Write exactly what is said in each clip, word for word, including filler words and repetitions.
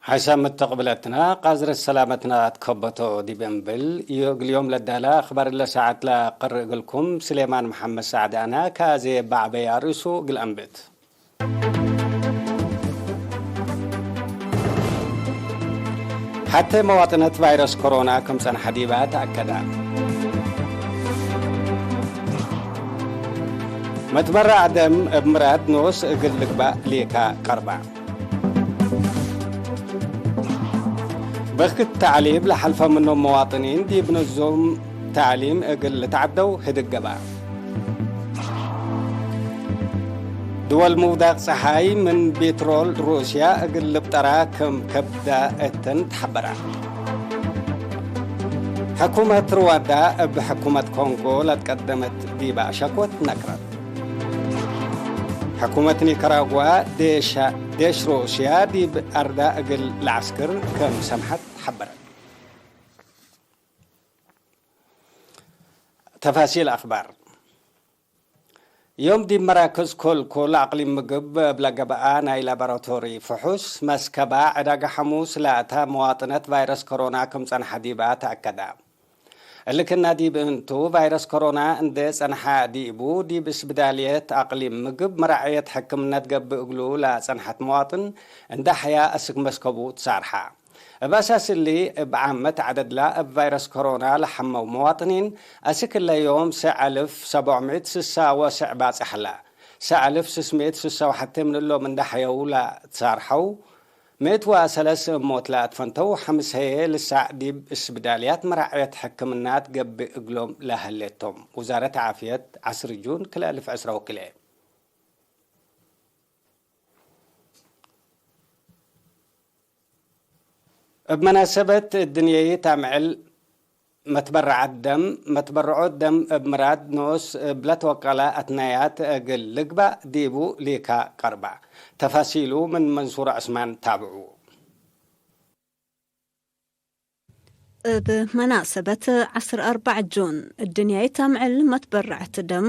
ሐይሳም ምትቅብለትና ቃዝረት ሰላመትና ትከበቶ ዲብ እንብል፣ እግል ዮም ለዳለ አክባር ለሰዓት ለአቀርእ እግልኩም፣ ስሌማን መሐመድ ሳዕድ አነ። ከአዜ በዐበይ አርእሱ እግል አንብት። ሐቴ መዋጥነት ቫይረስ ኮሮና ክም ጸንሐ ዲባ ተአከደ። መትበራዕ ደም እብ ምራድ ኖስ እግል ልግባእ ሌካ ቀርባ። በክት ተዕሊም ለሐልፈ ምኖም መዋጥኒን ዲብ ንዙም ተዕሊም እግል ልትዐደው ህድግ ገብአ። ድወል ምውዳቅ ጸሓይ ምን ቤትሮል ሩስያ እግል ልብጠራ ክም ከብዳ እትን ተሐበራ። ሕኩመት ርዋንዳ እብ ሕኩመት ኮንጎ ለትቀደመት ዲባ ሸኮት ነክረት። ሕኩመት ኒከራጓ ዴሽ ሩስያ ዲብ አርዳ እግል ለዐስክር ክም ሰምሐት ሐበረት። ተፋሲል አክባር። ዮም ዲብ መራክዝ ኮልኮል አቅሊም ምግብ እብ ለገብአ ናይ ላቦራቶሪ ፍሑስ መስከባ፣ ዕዳጋ ሐሙስ ለአታ መዋጥነት ቫይረስ ኮሮና ክም ጸንሐ ዲባ ተአከደ። እሊ ክና ዲብ እንቱ፣ ቫይረስ ኮሮና እንዴ ጸንሐ ዲቡ፣ ዲብ እስብዳልየት አቅሊም ምግብ መራዕየት ሕክምነት ገብእ እግሉ ለጸንሐት መዋጥን እንዳ ሐያ አስክ መስከቡ ትሳርሐ። እብ አሳስ እሊ፣ እብ ዓመት ዐደድላ እብ ቫይረስ ኮሮና ለሐመው መዋጥኒን፣ አስክ እለ ዮም ሰዕ አልፍ ሰብዕ ምእት ስሳ ወሰዕ ባጽሐ ለ። ሰዕ አልፍ ስስ ምእት ስሳ ወሐቴ ምን እሎም እንዳ ሐየው ለትሳርሐው፣ ምእት ወሰለስ እብ ሞት ለአትፈንተው፣ ሐምስ ህዬ ልሳዕ ዲብ እስብዳልያት መራዕየት ሕክምናት ገብእ እግሎም ለህሌቶም። ውዛረት ዓፍየት፣ ዐስር ጁን ክልኤ አልፍ ዕስራ ወክልኤ። እብ መናሰበት እድንየይት አምዕል መትበረዐት ደም፣ መትበረዖት ደም እብ ምራድ ኖስ እብ ለትወቀለ አትናያት እግል ልግባእ ዲቡ ሊካ ቀርባ። ተፋሲሉ ምን መንሱር ዑስማን ታብዑ። እብ መናሰበት ዐስር አርበዕ ጁን፣ እድንያይት አምዕል መትበረዐት ደም፣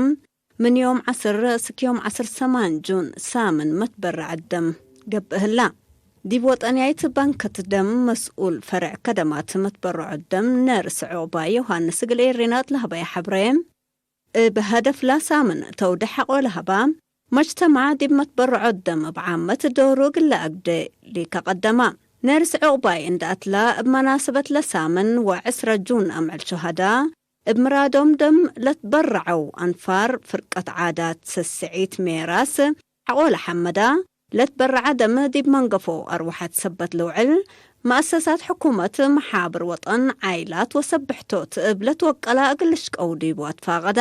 ምን ዮም ዐስር እስክ ዮም ዐስር ሰማን ጁን ሳምን መትበረዐት ደም ገብእ ህላ። ዲብ ወጠንያይት ባንከት ደም መስኡል ፈርዕ ከደማት መትበረዖት ደም ነርስ ዑቅባይ ዮሃንስ እግል ኤሬናት ለሀበየ ሐብሬ፣ እብ ሀደፍላ ሳምን ተውደ ሐቆ ለሀባ፣ መጅተማዕ ዲብ መትበረዖት ደም እብ ዓመት ዶሩ እግል ለአግዴ ሊካ ቀደማ። ነርስ ዑቅባይ እንደ አትላ፣ እብ መናሰበት ለሳምን ወዕስረ ጁን አምዕል ሹሀዳ፣ እብ ምራዶም ደም ለትበረዐው አንፋር ፍርቀት ዓዳት ሰስዒት ሜራስ ሐቆለ ሐመዳ፣ ለትበረዐ ደም ዲብ መንገፎ አርወሐት ሰበት ልውዕል፣ መአሰሳት ሕኩመት፣ መሓብር ወጠን፣ ዓይላት ወሰብሕቶት እብ ለትወቀላ እግል ልሽቀው ዲቡ አትፋቀዳ።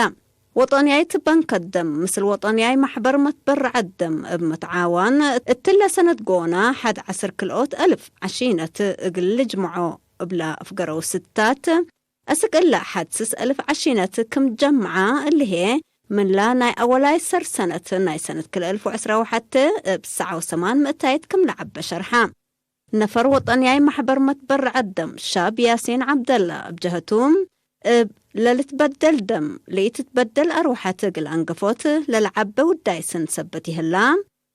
ወጠንያይት በንከት ደም ምስል ወጠንያይ መሕበር መትበረዐት ደም እብ መትዓዋን፣ እትለ ሰነት ጎና ሐድ ዐስር ክልኦት አልፍ ዐሺነት እግል ልጅምዖ እብላ አፍገረው ስታት፣ አስክ እለ ሐድ ስስ አልፍ ዐሺነት ክም ጀምዓ፣ እሊ ህዬ ምንላ ናይ አወላይ ሰር ሰነት ናይ ሰነት ክልኤ አልፍ ወዕስራ ወሐቴ እብ ሰዓ ወሰማን ምእታይት ክም ለዐበ ሸርሐ። ነፈር ወጠንያይ መሕበር መትበረዐት ደም ሻብ ያሲን ዐብደላ እብ ጀሀቱ፣ እብ ለልትበደል ደም ለኢትትበደል አርወሐት እግል አንገፎት ለለዐበ ውዳይ ሰን ሰበት ይህላ፣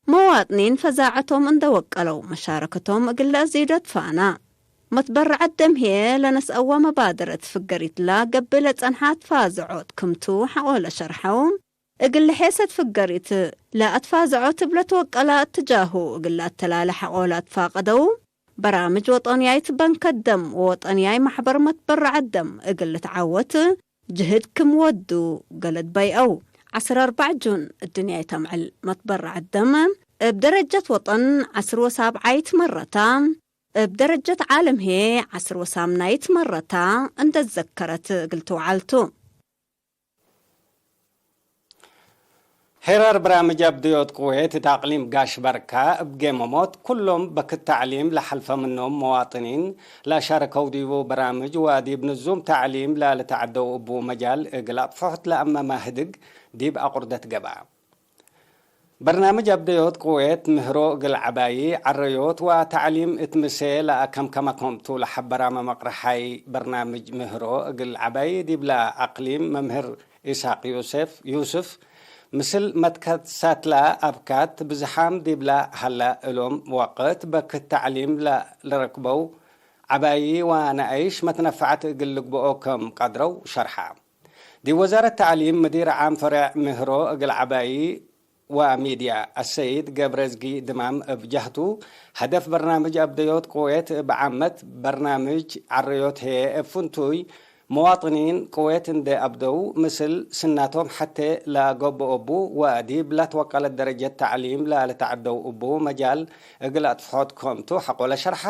መዋጥኒን ፈዛዐቶም እንደ ወቀለው መሻረከቶም እግል ለአዜዶ ትፋና። መትበረዐት ደም ህዬ ለነስአወ መባደረት ፍገሪትላ ገብእ ለጸንሐ አትፋዘዖት ክምቱ ሐቆለ ሸርሐው፣ እግል ሔሰት ፍገሪት ለአትፋዘዖት እብ ለትወቀላ እትጃሁ እግል ለአተላለ ሐቆለ አትፋቀደው። በራምጅ ወጠንያይት በንከት ደም ወወጠንያይ መሕበር መትበረዐት ደም እግል ልትዓወት ጅህድ ክም ወዱ ገለድ በይአው። ዐስር አርበዕ ጁን እድንያይት አምዕል መትበረዐት ደም እብ ደረጀት ወጠን ዐስር ወሳብዓይት መረታ፣ እብ ደረጀት ዓለም ህዬ ዐስር ወሳምናይት መረታ እንደ ዘከረት እግል ትውዓልቱ። ሄራር በራምጅ አብድዮት ቅዌት እት አቅሊም ጋሽ በርካ እብ ጌመሞት፣ ኩሎም በክት ተዕሊም ለሐልፈ ምኖም መዋጥኒን ለአሻረከው ዲቡ በራምጅ ወዲብ ንዙም ተዕሊም ለልትዐደው እቡ መጃል እግል አጥፍሖት ለአመ ማህድግ ዲብ አቁርደት ገብአ። በርናምጅ አብደዮት ቅዌት ምህሮ እግል ዐባዪ ዐረዮት ወተዕሊም እት ምሴ ለአከምከመ ኮምቱ ለሐበራመ መቅረሓይ በርናምጅ ምህሮ እግል ዐባዪ ዲብለ አቅሊም መምህር ኢሳቅ ዮሴፍ ዩስፍ፣ ምስል መትከሳትላ አብካት ብዝሓም ዲብላ ሀላ እሎም ወቅት በክት ተዕሊም ለልረክበው ዐባዪ ወነአይሽ መትነፈዐት እግል ልግብኦ ከም ቀድረው ሸርሐ። ዲብ ወዛረት ተዕሊም ምዲር ዓም ፈሬዕ ምህሮ እግል ዐባዪ ወሚድያ አሰይድ ገብረዝጊ ድማም እብ ጀህቱ፣ ሀደፍ በርናምጅ አብደዮት ቅዌት እብ ዓመት፣ በርናምጅ ዐረዮት ህዬ እብ ፍንቱይ መዋጥኒን ቅዌት እንዴ አብደው፣ ምስል ስናቶም ሐቴ ለገብኦ እቡ ወዲብ ለትወቀለት ደረጀት ተዕሊም ለልትዐደው እቡ መጃል እግል አጥፍሖት ከምቱ ሐቆለ ሸርሐ።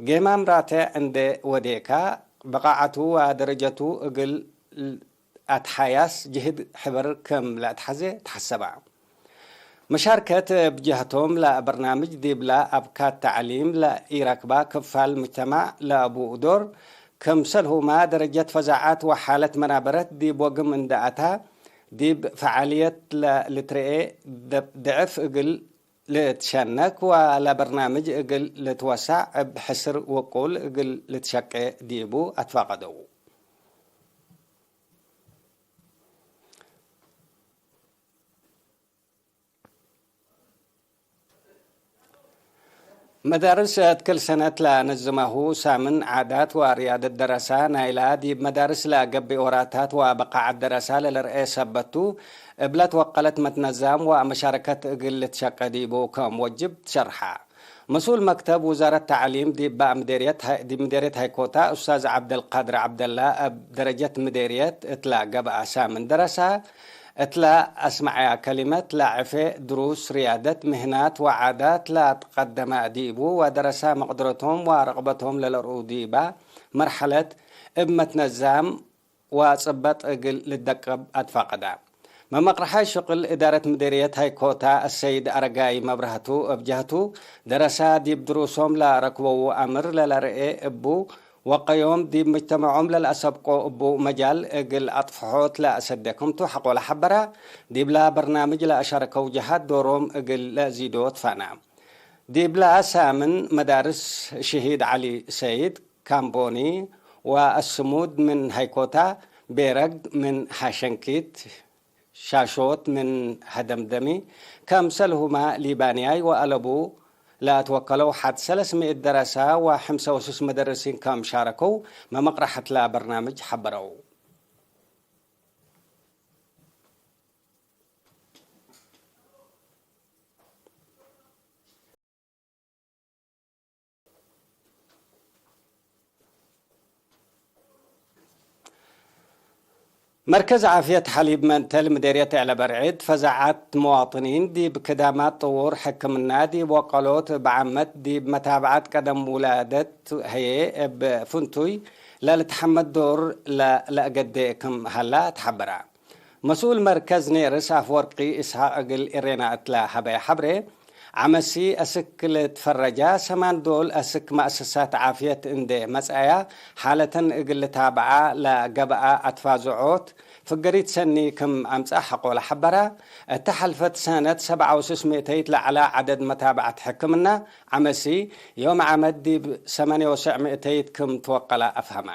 ጌማም ራቴዕ እንዴ ወዴካ፣ በቃዐቱ ወደረጀቱ እግል አትሓያስ ጅህድ ሕበር ክም ለአትሐዜ ተሐሰበ። መሻርከት እብ ጀህቶም ለበርናምጅ ዲብላ አብካት ተዕሊም ለኢረክባ ክፋል ምጅተማዕ ለአቡ ዶር፣ ክምሰልሁመ ደረጀት ፈዛዐት ወሓለት መናበረት ዲብ ወግም እንደ አታ፣ ዲብ ፈዓልየት ለልትርኤ ድዕፍ እግል ልትሸነክ ወለበርናምጅ እግል ልትወሳዕ እብ ሕስር ውቁል እግል ልትሸቄ ዲቡ አትፋቀደው። መዳርስ እት ክል ሰነት ለነዝማሁ ሳምን ዓዳት ወርያደት ደረሳ ናይላ፣ ዲብ መዳርስ ለገብእ ወራታት ወበቃዐት ደረሳ ለልርኤ ሰበት ቱ፣ እብለ ትወቀለት መትነዛም ወመሻረከት እግል ልትሸቄ ዲቡ ከም ወጅብ ትሸርሐ። መስኡል መክተብ ውዛረት ተዕሊም ዲብ ምዴርየት ሃይ-፣ ዲብ ምዴርየት ሃይኮታ ኡስታዝ ዐብደልቃድር ዐብደላ፣ እብ ደረጀት ምዴርየት እትለ ገብአ ሳምን ደረሳ እትለ አስመዐያ ከሊመት፣ ለዐፌ ድሩስ ርያደት ምህናት ወዓዳት ለአትቀደመ ዲቡ ወደረሳ መቅድረቶም ወረቅበቶም ለለርኡ ዲበ መርሐለት እብ መትነዛም ወጽበጥ እግል ልደቀብ አትፋቀደ። መመቅረሓይ ሽቅል እዳረት ምዴርየት ሃይኮታ አሰይድ አረጋይ መብራህቱ እብ ጀህቱ፣ ደረሳ ዲብ ድሩሶም ለረክበዉ አምር ለለርኤ እቡ፣ ወቀዮም ዲብ ምጅተመዖም ለለአሰብቆ እቡ መጃል እግል አጥፍሖት ለአሰዴ ክምቱ ሐቆለ ሐበረ። ዲብላ በርናምጅ ለአሻረከው ጀሃት ዶሮም እግል ለአዚዶ ትፋነ። ዲብላ ሳምን መዳርስ ሽሂድ ዐሊ ሰይድ፣ ካምቦኒ ወአስሙድ ምን ሃይኮታ፣ ቤረግ ምን ሐሸንኪት፣ ሻሾት ምን ሀደምደሚ፣ ከምሰልሁመ ሊባንያይ ወአለቡ ለአትወከለው ሐድ ሰለስ ምእት ደረሳ ወሐምሰ ወስስ መደርሲን ከም ሻረከው መመቅረሐት ለበርናምጅ ሐበረው። መርከዝ ዓፍየት ሐሊብ መንተል ምዴርየት ዕለበርዕድ ፈዛዐት መዋጥኒን ዲብ ክዳማት ጥዉር ሕክምና ዲብ ወቀሎት እብ ዓመት ዲብ መታብዐት ቀደም ውላደት ህዬ እብ ፍንቱይ ለልትሐመድ ዶር ለእገዴ ክም ሀላ ተሐበረ። መስኡል መርከዝ ኔርስ አፍወርቂ እስሐቅ እግል ኤሬና እትለ ሀበየ ሐብሬ፣ ዐመሲ አስክ ልትፈረጃ ሰማን ዶል አስክ መአሰሳት ዓፍየት እንዴ መጽአያ፣ ሓለተን እግል ልታብዓ ለገብአ አትፋዝዖት ፍገሪት ሰኒ ክም አምጽአ ሐቆለ ሐበረ። እተ ሐልፈት ሰነት ሰብዓ ወስስ ምእተይት ለዐላ ዐደድ መታብዐት ሕክምና ዐመሲ፣ ዮም ዓመት ዲብ ሰማንየ ወሰዕ ምእተይት ክም ትወቀለ አፍሀመ።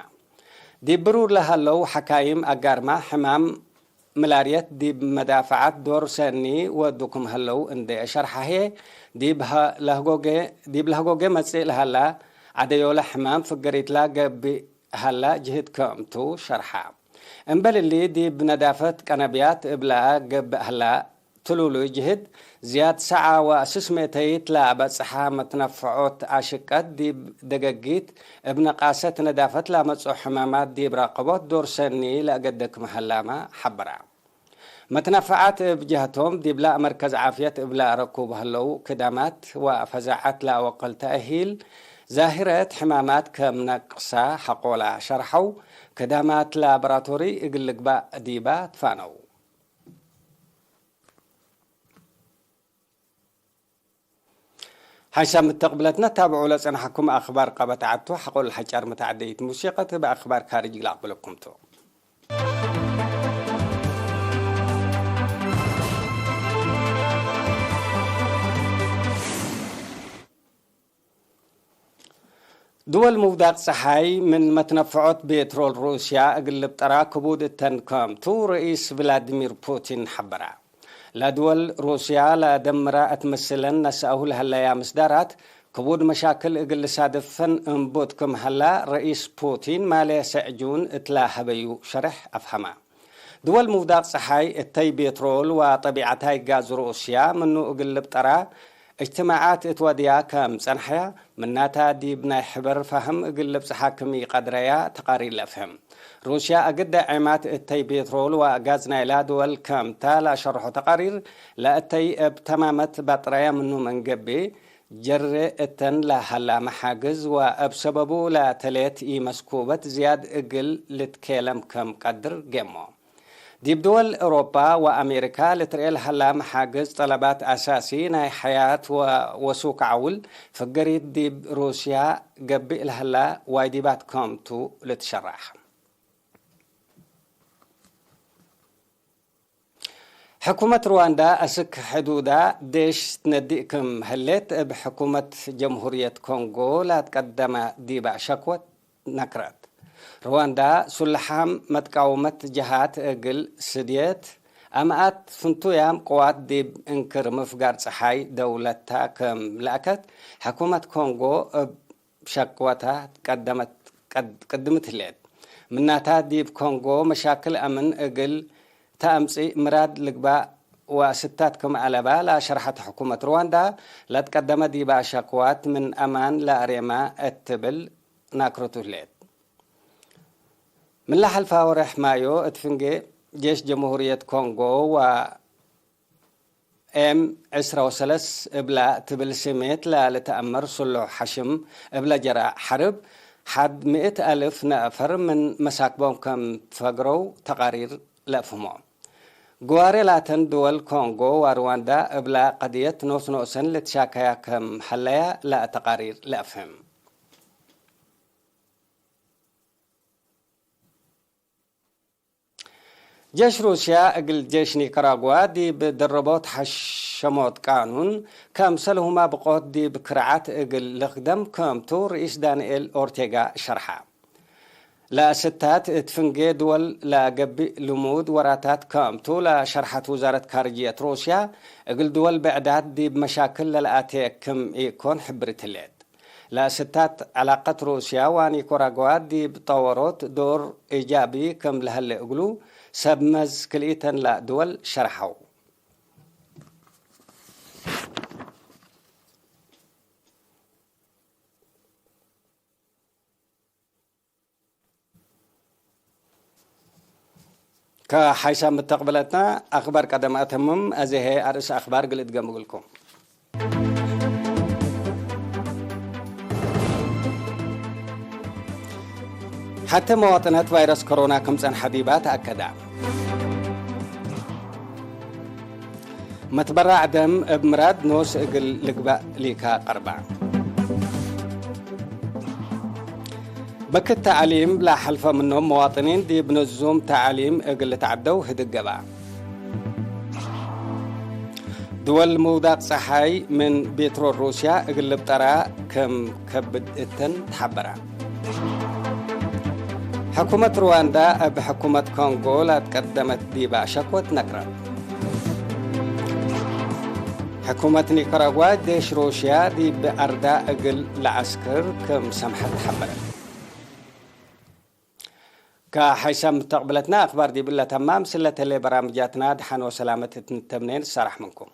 ዲብ ብሩር ለሀለው ሐካይም አጋርመ ሕማም ምላርየት ዲብ መዳፈዐት ዶር ሰኒ ወዱ ክም ሀለው እንዴ ሸርሐ ህዬ፣ ዲብ ሀ-፣ ለህጎጌ፣ ዲብ ለህጎጌ መጽእ ለሀላ ዐደዮለ ሕማም ፍገሪትላ ገብእ ሀላ ጅህድ ክምቱ ሸርሐ። እምበል እሊ፣ ዲብ ነዳፈት ቀነብያት እብላ ገብእ ሀላ ትሉሉይ ጅህድ፣ ዝያድ ሰዓ ወስስ ምእተይት ለአበጽሐ መትነፈዖት አሽቀት ዲብ ደገጊት እብ ነቃሰት ነዳፈት ለአመጽኦ ሕማማት ዲብ ራቅቦት ዶር ሰኒ ለአገደ ክም ሀላመ ሐበረ። መትነፈዓት እብ ጀህቶም፣ ዲብላ መርከዝ ዓፍየት እብላ ረኩብ ሀለው ክዳማት ወፈዛዐት ለአወቅል ተእሂል ዛሂረት ሕማማት ከም ነቅሳ ሐቆላ ሸርሐው፣ ክዳማት ላቦራቶሪ እግል ልግባእ ዲባ ትፋነው። ሓይሳም እተ ቅብለትነ ታብዑ ለጸንሐኩም አክባር ቀበት ዐቱ፣ ሐቆል ሐጫር መተዓደይት ሙሲቀት እብ አክባር ካርጅ ለአቅብለኩም ቱ። ድወል ምውዳቅ ጸሓይ ምን መትነፈዖት ቤትሮል ሩስያ እግል ልብጠራ ክቡድ እተን ከም ቱ ርኢስ ቭላድሚር ፑቲን ሐበረ። ለድወል ሩስያ ለደምራ እት ምስለን ነስአሁ ለሀለያ ምስዳራት፣ ክቡድ መሻክል እግል ልሳድፈን እንቡጥ ክም ሀላ፣ ርኢስ ፑቲን ማሌ ሰዕጁን እትለ ሀበዩ ሸርሕ አፍሀመ። ድወል ምውዳቅ ጸሓይ እተይ ቤትሮል ወጠቢዐታይ ጋዝ ሩስያ ምኑ እግል ልብጠራ እጅትማዓት እት ወድያ ከም ጸንሐያ፣ ምናታ ዲብ ናይ ሕበር ፋህም እግል ልብጽሓ ክም ኢቀድረያ ተቃሪር ለአፍህም። ሩስያ አግደ ዔማት እተይ ቤትሮል ወጋዝ ናይላ ድወል ከም ታ ለአሸርሖ ተቃሪር፣ ለእተይ እብ ተማመት ባጥረያ ምኑ ምን ገብእ፣ ጀሬ እተን ለሀላ መሓግዝ ወእብ ሰበቡ ለተሌት ኢመስኩበት ዝያድ እግል ልትኬለም ከም ቀድር ጌሞ። ዲብ ድወል አውሮፓ ወአሜሪካ ልትርኤ ለሀላ መሓግዝ ጠለባት አሳሲ ናይ ሐያት ወወሱክ ዐውል ፍገሪት ዲብ ሩስያ ገብእ ለሀላ ዋይዲባት ከምቱ ልትሸራሕ። ሕኩመት ሩዋንዳ አስክ ሕዱዳ ዴሽ ትነድእ ክም ህሌት እብ ሕኩመት ጀምሁርየት ኮንጎ ላትቀደመ ዲበ ሸክወት ነክረት። ሩዋንዳ ሱልሓም መትቃውመት ጀሃት እግል ስድየት አምአት ፍንቱያም ቅዋት ዲብ እንክር ምፍጋር ጸሓይ ደውለታ ክም ለአከት ሕኩመት ኮንጎ እብ ሸክወታ ትቀደመት ቀድ-፣ ቅድምት ህሌት። ምናታ ዲብ ኮንጎ መሻክል አምን እግል ተአምጽእ ምራድ ልግባእ ወአስታት ክም አለባ ለአሸርሐት ሕኩመት ሩዋንዳ፣ ለትቀደመ ዲበ ሸክዋት ምን አማን ለአሬማ እት ትብል ናክረቱ ህሌት። ምን ለሐልፋ ወሬሕ ማዮ እት ፍንጌ ጄሽ ጀምሁርየት ኮንጎ ወ ኤም ዕስራ ወሰለስ እብላ ትብል ስሜት ለልትአመር ስሉሕ ሐሽም እብለ ጀራ ሐርብ ሐድ ምእት አልፍ ነፈር ምን መሳክቦም ከም ትፈግረው ተቃሪር ለአፍህሞ። ግዋሬ ላተን ድወል ኮንጎ ወሩዋንዳ እብላ ቀድየት ኖስ ኖሰን ልትሻከያ ከም ሀለያ ለአተቃሪር ለአፍህም። ጄሽ ሩስያ እግል ጄሽ ኒካራጓ ዲብ ደረቦት ሐሸሞት ቃኑን፣ ከምሰልሁመ ብቆት ዲብ ክርዓት እግል ልክደም ከምቱ ርኢስ ዳንኤል ኦርቴጋ ሸርሐ። ለአስታት እት ፍንጌ ድወል ለገብእ ልሙድ ወራታት ከምቱ ለሸርሐት ውዛረት ካርጅየት ሩስያ፣ እግል ድወል ብዕዳት ዲብ መሻክል ለለአቴ ክም ኢኮን ሕብርት ህሌት። ለአስታት ዐላቀት ሩስያ ወኒኮራጓ ዲብ ጠወሮት ዶር ኢጃቢ ክም ለሀሌ እግሉ፣ ሰብ መዝ ክልኢተን ለድወል ሸርሐው። ከሐይሳም ምተቅብለትና አክባር ቀደም አተምም፣ አዜ ህዬ አርእስ አክባር ግል እድገም እግልኩም። ሐቴ መዋጥነት ቫይረስ ኮሮና ክም ጸንሐ ዲባ ተአከዳ። መትበራዕ ደም እብ ምራድ ኖስ እግል ልግባእ ሊካ ቀርባ። በክት ተዕሊም ለሐልፈ ምኖም መዋጥኒን ዲብ ንዙም ተዕሊም እግል ልትዐደው ህድግ ገብአ። ድወል ምውዳቅ ጸሓይ ምን ቤትሮል ሩስያ እግል ልብጠራ ክም ከብድ እተን ተሐበራ። ሕኩመት ሩዋንዳ እብ ሕኩመት ኮንጎ ለትቀደመት ዲባ ሸክወት ነክረት። ሕኩመት ኒካራጓ ዴሽ ሩስያ ዲብ አርዳ እግል ለዐስክር ክም ሰምሐት ሐበረት። ከሐይሳም ምተቅብለትና አክባር ዲብለ ተማም፣ ስለተሌ በራምጃትና ደሐን ወሰላመት እት ንተምኔ ንሰራሕ ምንኩም።